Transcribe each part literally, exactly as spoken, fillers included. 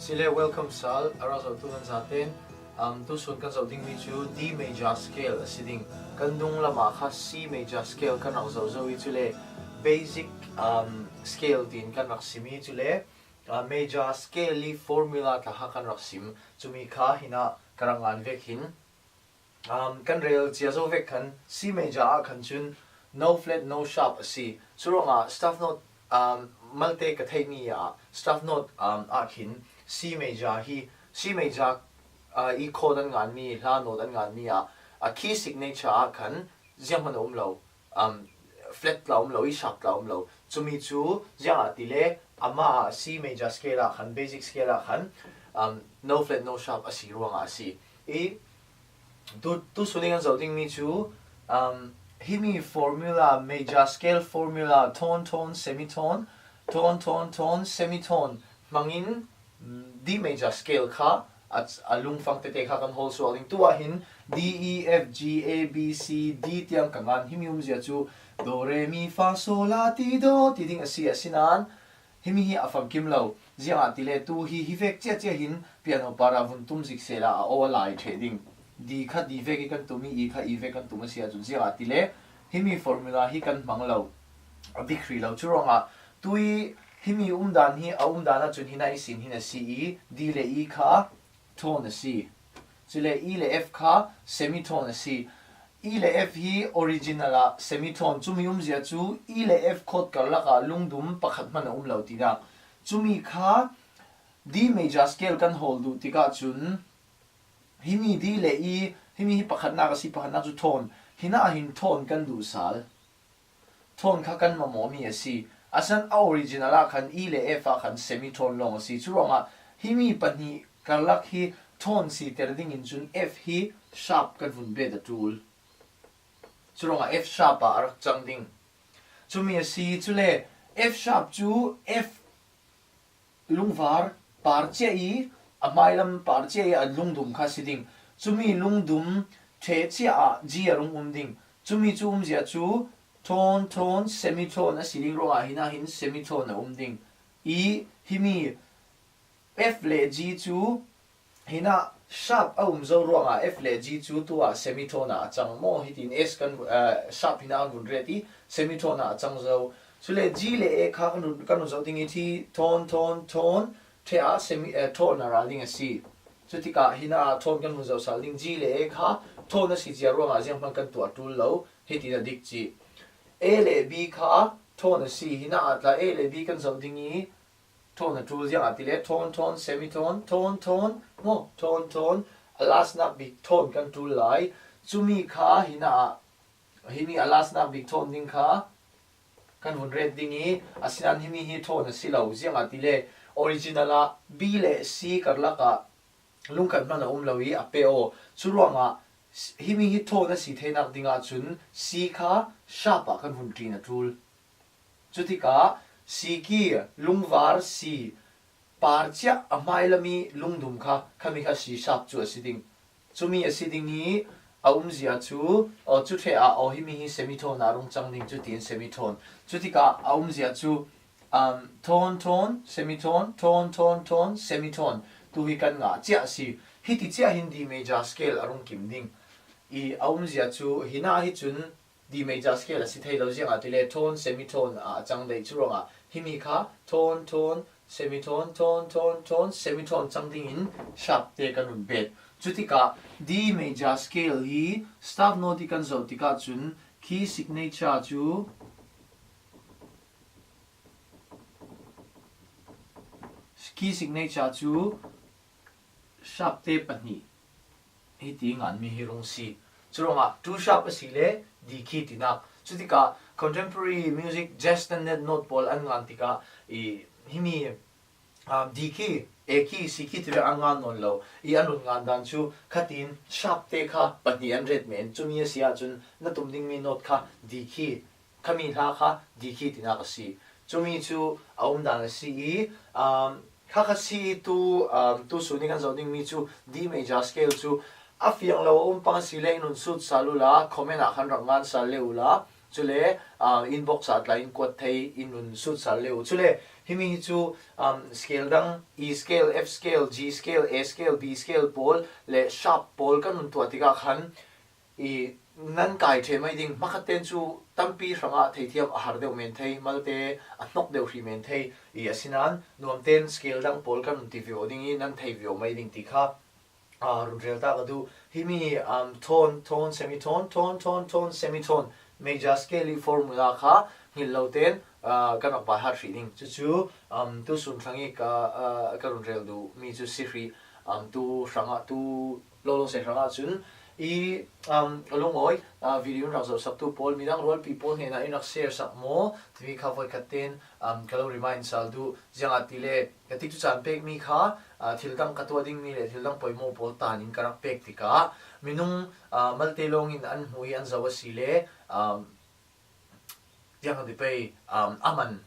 Chule welcome sal, a rak zohtu nan zaten, um, tusun kan zoh dingmi cu D major scale a si ding. Kan dung lamah kha C major scale kan rak zoh zo i, cule basic, um, scale tiin kan rak sim i, cule, uh, major scale i formula tla kha kan rak sim. Cumi kha hinah ka rak ngan vekin, um, kan rel cia zo vek khan C major ah khan cun no flat, no sharp a si. Curuangah staff note, um, malte ka theihmi ah staff note, um, ah khin C major hi, C major, uh, i chord an nganmi, hla note an nganmi ah a key signature ah khan zianghman a um lo, um, flat tla um lo i, sharp tla um lo. Cumi cu ziangah tile amah ah C major scale ah khan, basic scale ah khan, um, no flat, no sharp a si ruangah a si. I tu, tusun i kan zoh dingmi cu, um, himi formula, major scale formula, tone, tone, semitone, tone, tone, tone, semitone hmangin, mm, D major scale kha a, a lungfang tete kha kan hawl suak ding. Tuah hin D, E, F, G, A, B, C, D tiang ka ngan. Himi umzia cu do, re, mi, fa, so, la, ti, do ti ding a si. Asinain himi hi a famkim lo. Ziangahtile tu hi, hi vek ciacia hin piano par ah vun tum zik sehla a aw a lai ṭheh ding. D kha D vek i kan tum i, E kha E vek kan tum a si ahcun, ziangahtile himi formula hi kan hmang lo, a dik hrih lo. Curuangah tu i himi umdan hi a umdan ahcun hinah ihsin hin a si i, D le E kha tone a si. Cule E le F kha semitone a si. E le F hi original ah semitone, cumi umzia cu E le F chord karlak ah lungdum pakhat hman a um lo tinak. Cumi kha D major scale kan hawl duh tikah cun, himi D le E, himi hi pakhatnak a si, pakhatnak cu tone. Hinah hin tone kan duh sal. Tone kha kan mamawhmi a si. Asinain a original ah khan E le F ah khan semitone lawng a si. Curuangah himi pahnih karlak hi tone siter dingin cun F hi sharp kan vun bet a ṭul. Curuangah F sharp ah a rak cang ding. Cumi a si. Cule F sharp cu F lungvar par cia i, a hmailam par cia i a lungdum kha si ding. Cumi lungdum ṭheh cia ah G a rung um ding. Cumi cu umzia cu tone, tone, semitone a si ding ruangah hinah hin semitone a um ding. I himi F le G cu hinah sharp a um zo ruangah F le G cu tu ah semitone ah a cang maw? Hitin S kan, eh, sharp hinah kan vun ret i semitone ah a cang zo. Cule G le A kha kan vun, kan vun zoh ding i, hi tone, tone, tone ṭheh ah semi, eh, tone a ra ding a si. Cutikah hinah tone kan vun zoh sal ding. G le A kha tone a si cia ruangah zianghman kan tuah ṭul lo. Hitin a dik cih. A le B kha tone a si. Hinah ah tla A le B kan zoh ding i, tone a ṭul, ziangahtile tone, tone, semitone, tone, tone maw, tone, tone, a last nak bik tone kan ṭul lai. Cumi kha hinah ah, himi a last nak bik tone ding kha kan vun ret ding i, asinain himi hi tone a si lo, ziangahtile original ah B le C karlak ah lungkhat hman a um lo i a pe aw. Curuangah himi hi tone a si theinak dingah cun C kha sharp ah kan vun ṭin a ṭul. Cutikah C key, lungvar C, par cia a hmailam i lungdum kha, khami kha C sharp cu a si ding. Cumi a si ding i a umzia cu, aw, cu ṭheh ah, aw, himi hi semitone ah a rung cang ding, cutiin semitone. Cutikah a umzia cu, um, tone, tone, semitone, tone, tone, tone, semitone. Tu hi kan ngah cia a si. Hiti cia hin D major scale a rung kim ding. I a umzia cu hinah hi cun D major scale a si thei lo, ziangahtile tone, semitone ah a cang dei. Curuangah himi kha tone, tone, semitone, tone, tone, tone, semitone cang dingin sharp te kan vun bet. Cutikah D major scale hi staff note i kan zoh tikah cun key signature cu, key signature cu sharp te pahnih hiti nganmi hi rung si. Curuangah two sharp a si le D key tinak. Cutikah contemporary music, jazz standard note pawl an ngan tikah i himi, ah, D key, A key, C key tivek an ngan nawn lo. I an run ngan dan cu khatin sharp te kha pahnih an ret men. Cumi a si ahcun na tum dingmi note kha D key, khami hla kha D key tinak a si. Cumi cu a umdan a si i, um, kha kha si tu, um, tu sun i kan zoh dingmi cu D major scale cu a fiang lo a um pang a si le in hun sut sal ula, comment ah khan rak ngan sal le ula, Chule, ah, inbox ah tla in kuat thei, in run sut sal leu. Chule, himi hi chu, um, scale dang, E scale, F scale, G scale, A scale, B scale pawl, le sharp pawl kan run tuah tikah khan, i nan kai ṭheh mai ding, hmakhat ten chu tampi hrangah theithiam a har deuh men thei, malte a hnawk deuh hrih men thei, i asinan nuamten scale dang pawl kan run ti viau ding i nan thei viau mai ding ti kha, ah, run rel ta ka duh. Himi, um, tone, tone, semitone, tone, tone, tone, semitone, major scale i formula kha ngil lo ten, ah, kan rak baihat hrih ding. Cucu, um, tu sun hrang i ka, ah, ka run rel duh mi cu si hrih, um, tu hrangah, tu lolo se hrangah cun i, um, a lungawi, ah, video in rak zohsaktu pawl, midang rualpi pawl hnenah in rak share sak maw? Timi kha voikhat ten, um, ka lo remind sal duh. Ziangahtile ka tikcu caan pekmi kha, ah, thil dang ka tuah dingmi le thil dang poimaw pawl tan in ka rak pek tikah minung, ah, malte lawngin an hmu i an zoh a si le, um, ziang ti pei, um, a man,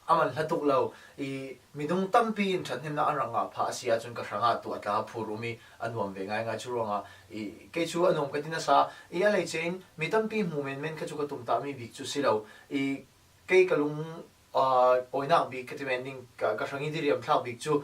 a man hla tuk lo. I minung tampi in ṭhathnemnak an rak ngah phah a si ahcun ka hrangah tuah tla phur um i a nuam ve ngaingai. Cu ruangah i kei cu a nuam ka ti nasa i a lei cein mi tampi hmu menmen kha cu ka tumtahmi bik cu si lo. I kei ka lung, ah, awinak bik ka ti men ding, ka, ka hrang i diriam thlak bik cu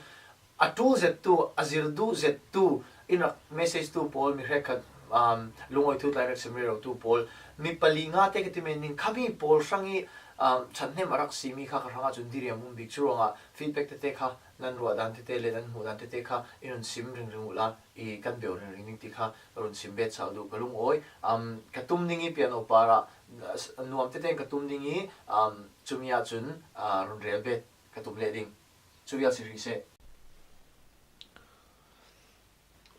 a ṭul zettu, a zir duh zettu, in rak message tu pawl, mi hrekkhat, um, lungawi thu tlai rak sim rero tu pawl, mi pali nga te ka ti men ding, khami pawl hrang i, um, ṭhathnem a rak simi kha ka hrangah cun diriam um bik. Cu ruangah feedback tete kha nan ruah dan tete le nan hmuh dan tete kha in run sim ringring uhla i kan beuh ringring ding ti kha ka run sim bet sal duh. Ka lungawi, um, ka tum ding i piano par ah, uh, nuam tete in ka tum ding i, um, cumi ahcun, uh, run rel bet ka tum leh ding. Cu vial si hrih seh.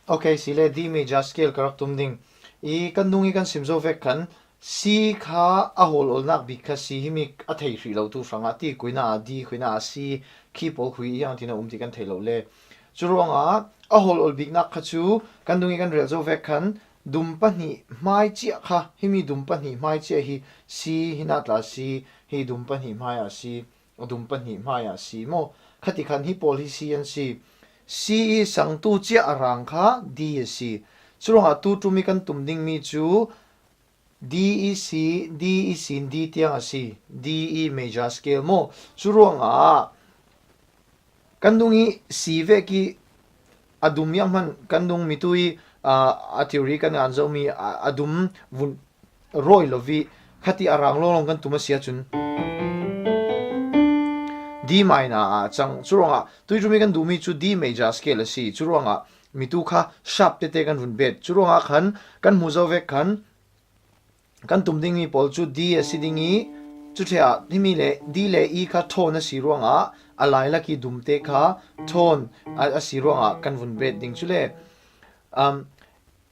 Ok, si le D major scale ka rak tum ding. I kan dung i kan sim zo vek khan C kha a hawl awlnak bik kha si, himi a thei hrih lo tu hrangah ti, kuina ah D, kuina ah C, khi pawl khui i ang tin a um ti kan thei lo le. Cu ruangah a hawl awl biknak kha cu kan dung i kan rel zo vek khan dum pahnih hmai cia kha, himi dum pahnih hmai cia hi C, hi na tla C, hi dum pahnih hmai ah C, a dum pahnih hmai ah C maw? Khati khan hi pawl hi C an si. C i sangtu cia a rang kha D a si. Curuangah tu ṭum i kan tum dingmi cu D i C, D i sin D tiang a si. D i major scale maw? Curuangah kan dung i C vek i a dum iang hman kan dung mi tu i, aa, a theory kan ngan zomi a, a dum vun rawi lo i khati a rang lawnglawng kan tum a si ahcun D minor ah a cang. Curuangah tu i ṭum i kan duhmi cu D major scale a si. Curuangah mi tu kha sharp tete kan vun bet. Curuangah khan kan hmu zo vek khan kan tum dingmi pawl cu D a si ding i, cu ṭheh ah himi le D le E kha tone a si ruangah a lailak i dum te kha tone a, a si ruangah kan vun bet ding. Cule, um,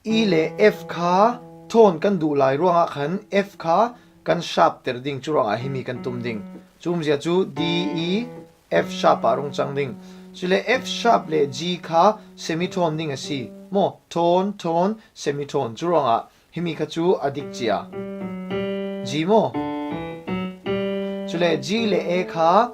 E le F kha tone kan duh lai ruangah khan F kha kan sharp ter ding, cu ruangah himi kan tum ding. Cu umzia cu D, E, F sharp ah a rung cang ding. Cule F sharp le G kha semitone ding a si. Maw, tone, tone, semitone. Cu ruangah himi kha cu a dik cia. G maw? Cule G le A kha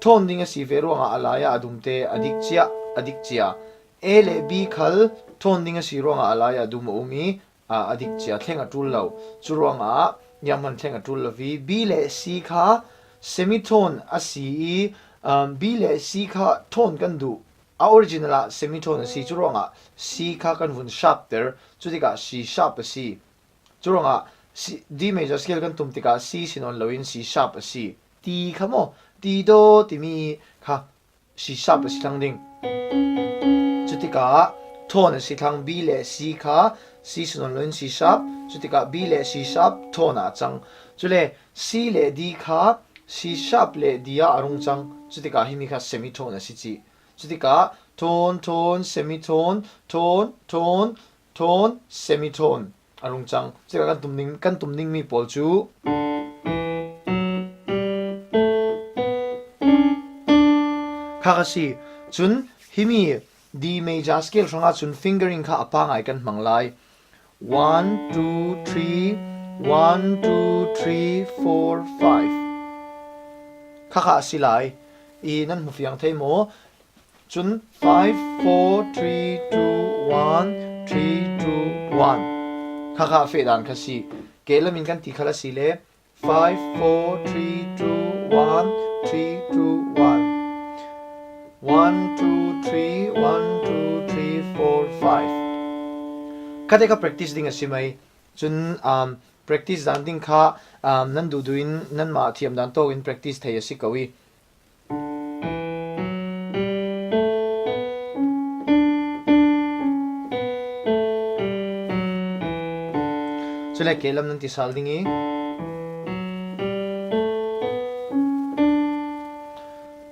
tone ding a si ve ruangah a lai ah a dum te a dik cia, a dik cia. A le B khal tone ding a si ruangah a lai ah dum a um i, aa, a dik cia, thleng a ṭul lo. Cu ruangah niamhman thleng a ṭul lo i, B le C kha semitone a si i, um, B le C kha tone kan duh. A original ah semitone a si. Cu ruangah C kha kan vun sharp ter. Cutikah C sharp a si. Cu ruangah C, D major scale kan tum tikah C si nawn loin C sharp a si. Ti kha maw? Ti do timi kha C sharp a si thlang ding. Cutikah tone a si thlang, B le C kha C si nawn loin C sharp, cutikah B le C sharp tone ah a cang. Cule C le D kha C sharp le D ah a rung cang. Cutikah himi kha semitone a si cih. Cutikah tone, tone, semitone, tone, tone, tone, semitone a rung cang. Cutikah kan tum ding, kan tum dingmi pawl cu kha kha si. Cun himi D major scale hrangah cun fingering kha a pangai kan hmang lai. One, two, three, one, two, three, four, five. Kha kha a si lai. I nan hmu fiang thei maw? Cun five, four, three, two, one, three, two, one. Kha kha a feh dan kha si. Kehlam in kan ti kha la si le, five, four, three, two, one, three, two, one. One, two, three, one, two, three, four, five. Kha te kha practice ding a si mai. Cun, um, practice dan ding kha, um, nan duhduh in nanmah thiam dan tawk in practice thei a si ko i. Cule kehlam nan ti sal ding i.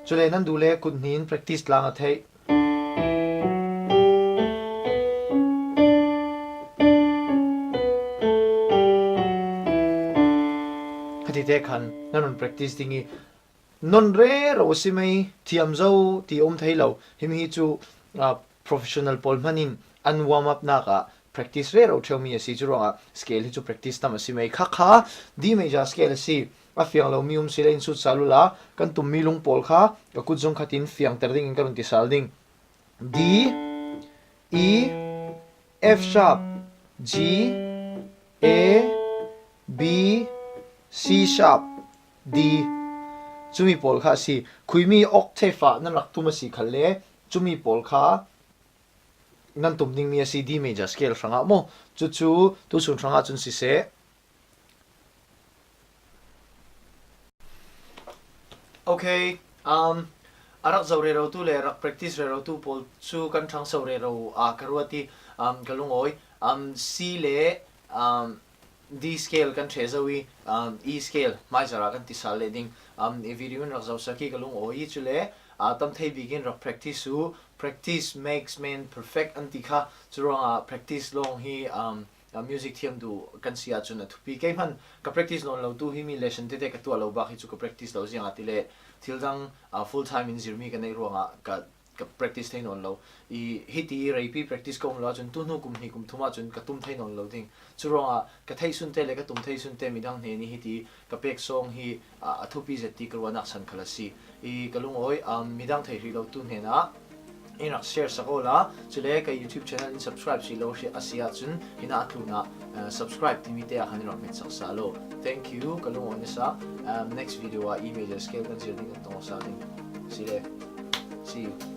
Cule nan duh le kut hnih in practice tlang a theih. Kha ti te khan nan run practice ding i. Non rero a si mai, thiam zo ti a um thei lo. Himi hi cu, ah, professional pawl hmanh in an warm up nak ah practice rero ṭheo mi a si. Cu ruangah scale hi cu practice tam a si mai. Kha kha D major scale a si. A fiang lo mi um si le in sut sal uhla, kan tum mi lung pawl kha ka kut zung khat in fiangter ding in ka run ti sal ding. D, E, F sharp, G, A, B, C sharp, D. Cumi pawl kha a si. Khuimi octave ah nan rak tum a si khalle, cumi pawl kha nan tum dingmi a si, D major scale hrangah maw? Cucu tusun hrangah cun siseh. Okay, um, a rak zoh rerotu le rak practice rerotu pawl cu kan ṭhangso rero, ah, ka ruat i, um, ka lungawi, um, C le, um, D scale kan ṭheh zo i, um, E scale hmaizarh ah kan ti sal leh ding. Um, i video in rak zohsak i ka lungawi i, cule, ah, tam thei bik in rak practice u. Practice makes man perfect an ti kha. Curuangah practice lawng hi, um, ah, music thiam duh kan si ahcun a thupi. Kei hmanh ka practice nawn lo tu hi mi lesson tete ka tuah lo bak hi cu ka practice lo ziang ah ti le thil dang, ah, full time in zirmi ka neih ruangah ka, ka practice thei nawn lo. I hiti i reipi practice ka um lo ahcun tu hnu kum hnih kum thum ahcun ka tum thei nawn lo ding. Curuangah ka theih sunte le ka tum thei sunte midang hnen i hiti ka pek sawng hi, ah, a thupi zet ti ka ruahnak san khal a si. I ka lungawi, um, midang thei hrih lo tu hnenah in rak share sak awla, cule ka YouTube channel in subscribe si lo hri-, a si ahcun hinah a tlunah, uh, subscribe timi te ah khan in rak hmet sak sa lo. Thank you, ka lungawi na sa. Um, next video ah E major scale kan zir ding kan tong sa ding. Si le. See you.